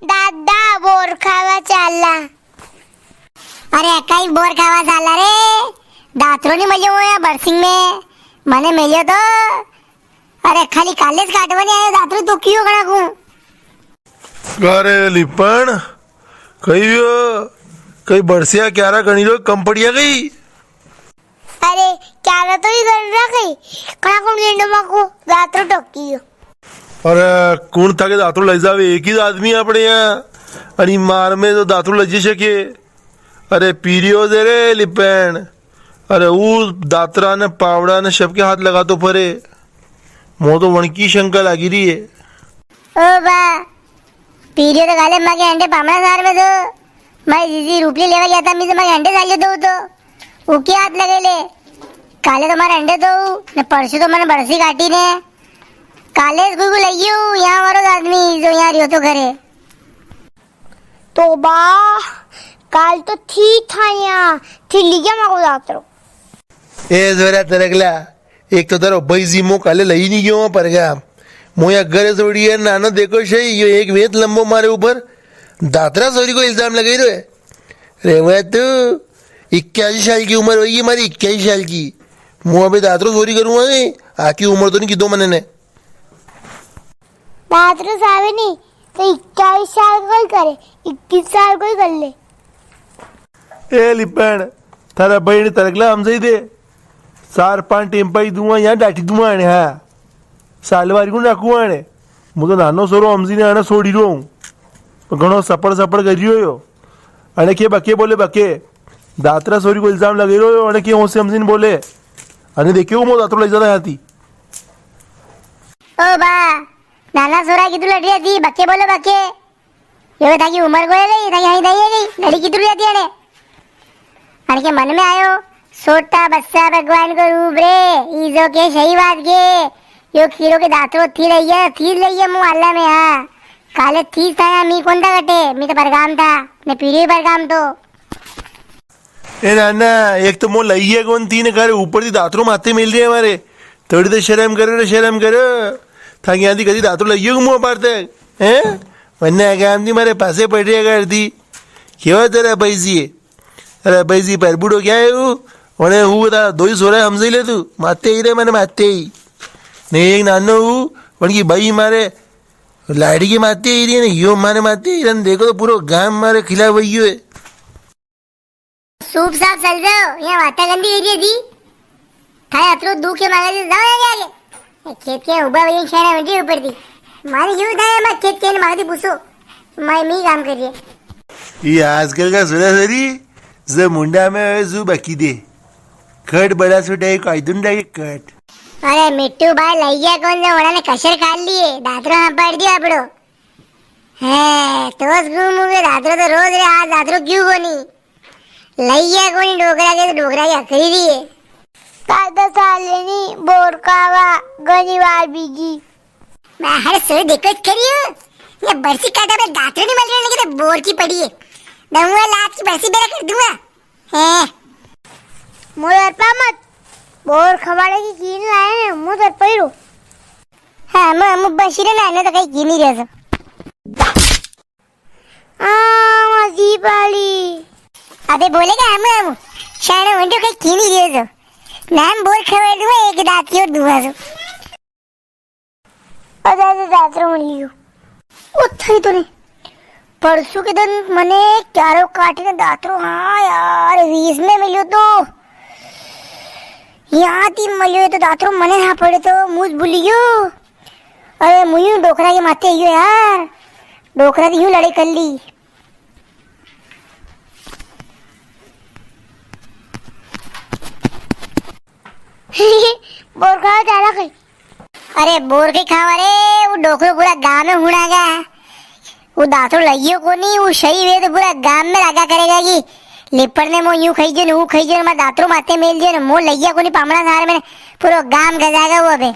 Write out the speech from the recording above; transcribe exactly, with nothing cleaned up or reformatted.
दादा, बोर खावा चाला। अरे, कई बोर खावा चाला रे? दातरो नी मिल्यो हो या बरसिंग में, मने मिल्यो तो। अरे, खाली काले ज काटवा नी आयो दातरो, तो क्यों कणा कूं? अरे लिपण, कई यो, कई बरसिया क्यारा गणी रो, कम पड़िया गई। अरे, क्यारा तो ही गणी रा कई, कणा कूं गेंडो माको दातरो टोकी गयो। अरे, कुण थाके दातरो लई जावे, एक ही आदमी है आपणे यां, अणी मार में तो दातरो लई सके। अरे, पीरियो दे रे लिपण, अरे, ऊ दातरा ने पावड़ा ने सबके हाथ लगातो फरे, मो तो वणकी शंका लागी री है। ओ बा, पीरियो तो काले माके अंडे पामणा सार में तो, मारी जीजी रूपली लेवा गया था, मी तो माके अंडे सालियो दो तो, ऊ के हाथ लगे ले? काले तो मारे अंडे दो, ने परसों तो मने बरसी काटी ने, काले कोई को लई गयो, यां वारो आदमी जो यां रियो तो घरे। तोबा, काल तो थी था यां, थी लिया माको दातरो। ए जोरा तरकला, एक तो तारो भाई जी मो काले लई नी गयो पर गया। मो या घरे छोड़ी है, नानो देखो सही, यो एक वेत लंबो मारे ऊपर दातरा चोरी को इल्जाम लगाई रो है। रे वे तू, इक्यासी साल की उम्र होई है मारी, इक्यासी साल की। मो अबे दातरो चोरी करूंगा, आखी उम्र तो नी कीधो मने ने। दातरो सावे नी, तो इक्यासी साल को ही करे, इक्कीस साल को ही कर ले। ए लिपण, थारा भाई ने तरकला हमजाई दे। चार पांच टेम पाई दुआ या डाटी दुआ ने, हाँ। सालवारी को नाकू आने। मु तो नानो सोरो हमजी ने आने सोड़ी रो हूँ। घणो सपड़ सपड़ करी रियो यो। अने के बके बोले बके। दातरा सोरी को इल्जाम लगे रियो यो, अने के होसे हमजी ने बोले। अने देखे वो मो दातरो लई जाता यहाँ थी। ओ बा, नाना सोरा की तू लड़ रही थी, बके बोले बके। यो थाकी उम्र को है गई, थाकी हाई दाई है गई, लड़ी की तू लड़ रही थी अने। अने के मन में आयो, सोटा बस्सा भगवान को रूप रे, ई जो के सही बात के, यो खीरो के दातरो थी रही है, थी रही है मुँह आला में, हाँ। काले थी था या मी कौन था कटे, मी तो परगाम था, ने पीढ़ी परगाम तो। ए नाना, एक तो मो लइया कोनी थी ने कारे ऊपर थी दातरो माथे मेल रिया मारे। थोड़ी तो शर्म करो रे, शर्म करो। थाके यां थी कदी दातरो लइयो के मुंह पार तक, हैं? वरना आगे आम थी मारे पासे पड़ रिया कर थी। केवा तेरा भाई जी है? अरे भाई जी पर बूढ़ो क्या है वो? वने हूँ था दो ही सोरा हमजी ले तू। माथे ही रे मने माथे ही। ने एक नानो हूँ, वनकी बई मारे लाड़ी के माथे ही री है ने, यो मारे माथे ही रे ने। देखो तो पूरो गाम मारे खिलाफ वई ग्यो है। सूप साफ चल जाओ, यहाँ वाता गंदी एरिया दी। थाए अतरो दुख है मांगा जी, जाओ आगे आगे। खेत के उबा वही खेड़ा मंडी ऊपर दी। मारे यूं था मैं खेत के मांगा दी पूछो। मैं मी काम कर रही है। ये आजकल का सुरा सरी, जो मुंडा में है, जू बकी दे। कट बड़ा छोटा है, कोई दुंडा के कट। अरे मिट्टू भाई, लइया कौन जो वणा ने कशर काट लिए, दातरो हाँ पड़ दियो आपड़ो। है, तो बस घूमू के दातरो तो रोज रे, आज दातरो क्यों कोनी? लइया कोनी डोकरा के, तो डोकरा की हकरी री है। कादा साले नी बोर खावा घणी बार बीगी। मैं हर सोई देखो करियो, ये बरसी काटा में दातरो नी मिल रहा, लेकिन तो बोर की पड़ी है। दूंगा लात की बरसी बेरा कर दूंगा। है। मोर अरपा मत, बोर खवाड़े की कीन लाए ने, मुँह तर पैरो। हाँ, मु, मु बशीरे ना, ना तो कहीं कीनी रह सो। आ, मजी पाली। अबे बोलेगा हम, हम। शायद वंडो कहीं कीनी रह सो। नाम बोर खवाड़ दूंगा, एक दांत की और दूंगा सो। अरे, अरे, दातरो मर गयो। ओ, थाई तो नी। परसों के दिन मने क्यारो काटी ने दातरो, हाँ यार, वीस में मिल्यो तो। यां थी मिल्यो तो दातरो मने ना पड़े तो मुझ भूली गयो। अरे, मुयू डोकरा के माथे गयो यार। डोकरा थी यूं लड़ाई कर ली। बोर खावा चाला कई। अरे बोर के खावा रे, वो डोकरो पूरा गांव में हुणा गया। वो दातरो लइयो कोनी, वो सही वे तो पूरा गांव में लागा करेगा कि लिपड़ ने मो यूं खाई जो ने, वो खाई जो ने, मैं दातरो माथे मेल जो ने, मो लइया कोनी पामणा सार में, पूरो गांव गजाएगा वो अबे।